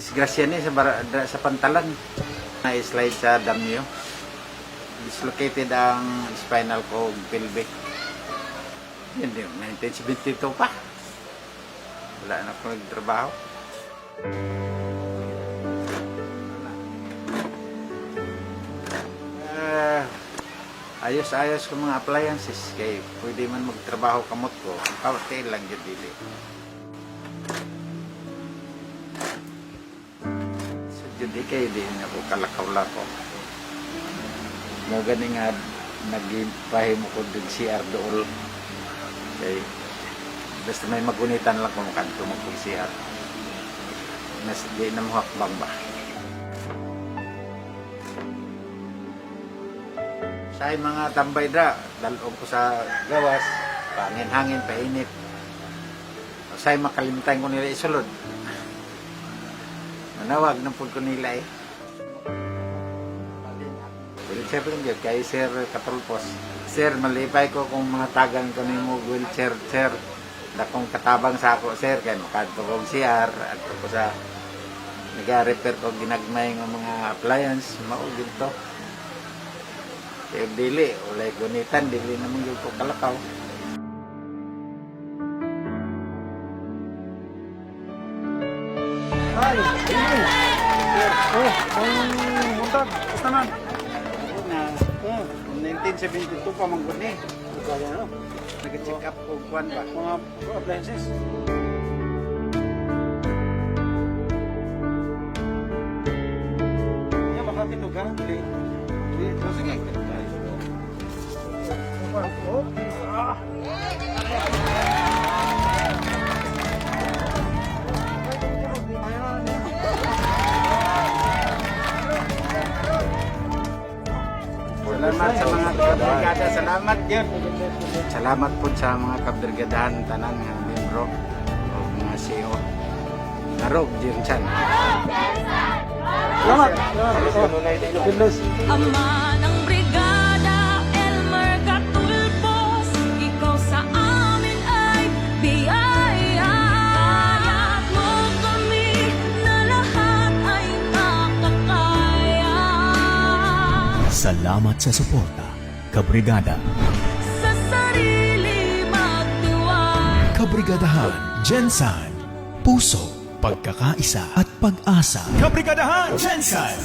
Disgrasya ni sa sa pantalan. Na-slide sa damyo. Dislocated ang spinal ko ug pelvic. Yun yun, 1972 pa. Wala na ako nagtrabaho. Ah, ayos-ayos ko mga appliances kay pwede man magtrabaho kamot ko. Ang kawate lang yun dili. So jud di kay di na ko kalakaw-lakaw. Mo gani nga nagipahimo ko dug CR dool. Kay basta may magunitan lang ko makadto mo kog CR. Nas di na mo hakbang ba. Sa mga tambay dra, dalong ko sa gawas, pangin-hangin, painit. Say makalimtan ko nila isulod. Manawag ng pud ko nila eh. Wheelchair lang yun, kay Sir Katulpos. Sir, malipay ko kung mga tagan ko nimo wheelchair, sir. Dakong katabang sa ako, sir, kay makadto kog CR, adto ko sa nag-repair ko ginagmay ng mga appliance, mao gyud to. Kaya dili, walay gunitan, dili naman gyud ko kalakaw. Hi! Oh, ang buntag. Basta man. Na, 1972 pa man gud ni. Kaya no? Nag-check up og kwan ba. Mga appliances. Yan, makatindog ka. Dili. Dili. Oh, sige. Oh. Ah. Salamat sa mga kabrigada. Salamat yun. Salamat po sa mga kabrigadahan tanan nga membro o mga CEO. Narog, Jirchan. Salamat. Salamat. Oh. Goodness. Ama ng brigada, Elmer Gatulpos, ikaw sa amin ay biyaya. Kaya't mo kami na lahat ay makakaya. Salamat sa suporta, Kabrigada. Sa sarili magtiwala. Kabrigadahan, Gensan. Puso, pagkakaisa at pag-asa. Kabrigadahan, Gensan!